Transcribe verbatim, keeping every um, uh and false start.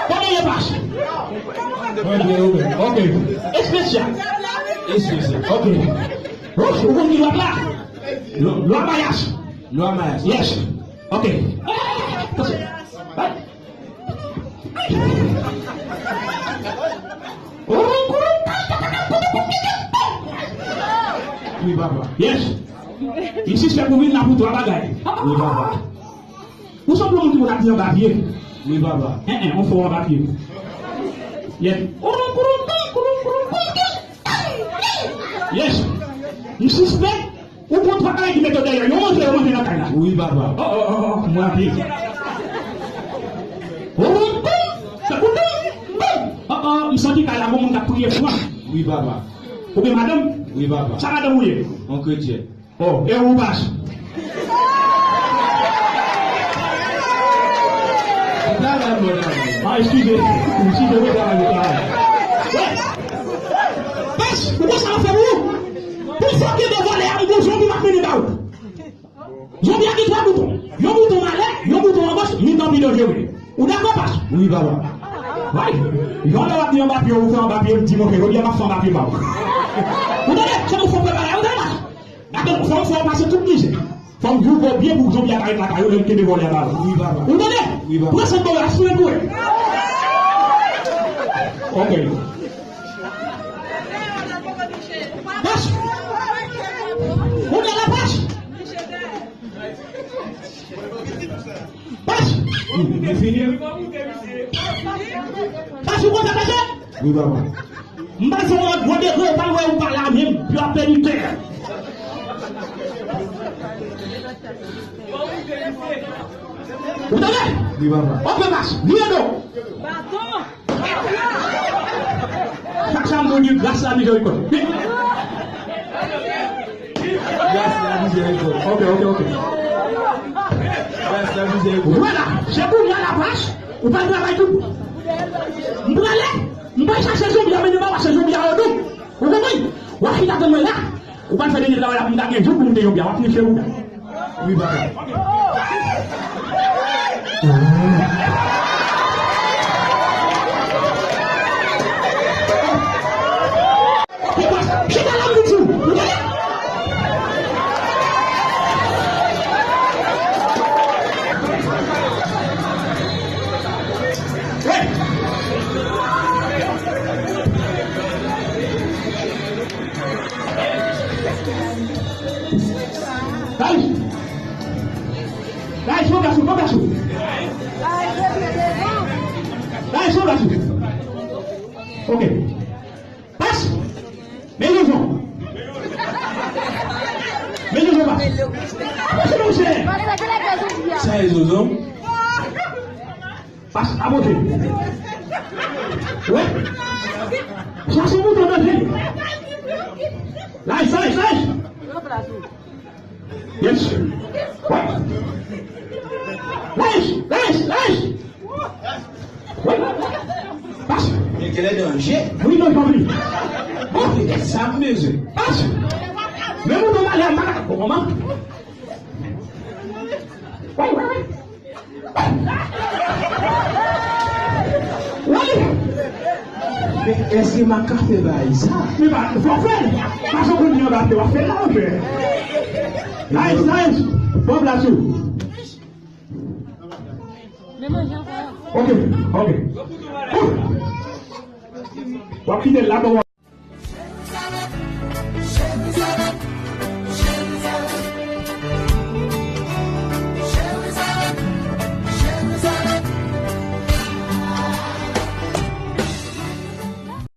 Kòman ye, Pas? Mwen byen, ou menm? Ok. Espesyal. Espesyal. Ok. Roch, ou konn ki lwa la? Lwa, lwa Mayas. Lwa Mayas. Yes. Ok. Attention. Wi, papa. Yes. Li sispèk ou vin la pou twa bagay. Wi, papa. Ou sanble moun ki konn ap di anba pye. Wi, papa. En, en, on fò anba pye. Yes. Yes. M sispèk ou konn twa bagay ki mete w dèyè. Yo manje, yo manje nan kay la. Wi, papa. Oh, oh, oh, oh, mwen api. Oh, oh, oh, se pou nou. Oh, oh, m santi kay la, gon moun k ap priye fran. Wi, papa. Oubyen madanm? Wi, papa. Sa madanm ou ye? On kretyen. Oh, e ou, Pas? Ah, eskize. Eskize, wi, travay, wi, travay. Wi. Pas, ou konn sa w ap fè pou ou? Pou fòk gen de vòlè a, m gon zonbi m ap mennen ba ou. Zonbi a gen twa bouton. Yon bouton malè, yon bouton angoch, mitan pi danjere. Ou dakò, Pas? Wi, papa. Wi. Yon lè w ap di anba pye, ou fè anba pye, m di, monchè, jodi a m ap fè anba pye ba ou. Ou tande? Se pou fò prepare, ou tande, Pas? Dakò, fò, fò w pase tout mizè. Fò m joure w byen pou zonbi a parèt lakay ou lè l kenbe vòlè a ba ou. Wi, papa. Ou tande? Wi, papa. Pran sèt bò yo, asire l pou wè. Ok. Pas! Ou nan la Pas! Pas! Mwen fini. Pas, ou konn sa pase? Wi, papa. M pral fè yon lòt gwo degre, ou pa wè ou pa la menm, pou ap pèdi tè. Ou tande? Wi, papa. Ok, Pas, vire do. Baton. Chak sa m di w di gras la mizèrikòd. Gras la mizèrikòd. Ok, ok, ok. Gras la mizèrikòd. Vwala, se kounye a la Pas, ou pa travay tout. M prale, m pral chache zonbi a, mennen ba w, se zonbi a yo dou. Ou konprann? W ap fin atann mwen la. Ou pral fè dènye travay la pou m ta gen jou pou m te yon bya. W ap niche ou. Wi, papa. Chita la, m di w. Guys! Guys, fò gason, fò gason. Guys, fò gason. Ok. Pas! Men Jojo. Men Jojo, Pas. Pas, non, chè. Sa e Jojo? Pas, apoze. Wè. Chache bouton nan je. Laj, laj, laj. Yes. Wè. Laj, laj, laj. Wè. Pas. Men genlè danje. Wi, non, tanpri. Bon. Sa m bezwen. Pas. Men bouton malè a, m pa ka. Bon, kòman? Wè, wè, wè. Wi! Men èske m ap ka fè bagay sa? Men pa, fò w fè l. Paske w konn li anba pye w ap fè l la, monchè. Nice, nice. Bon plas ou. Ok, ok. Ouh. W ap kite l la, bon, w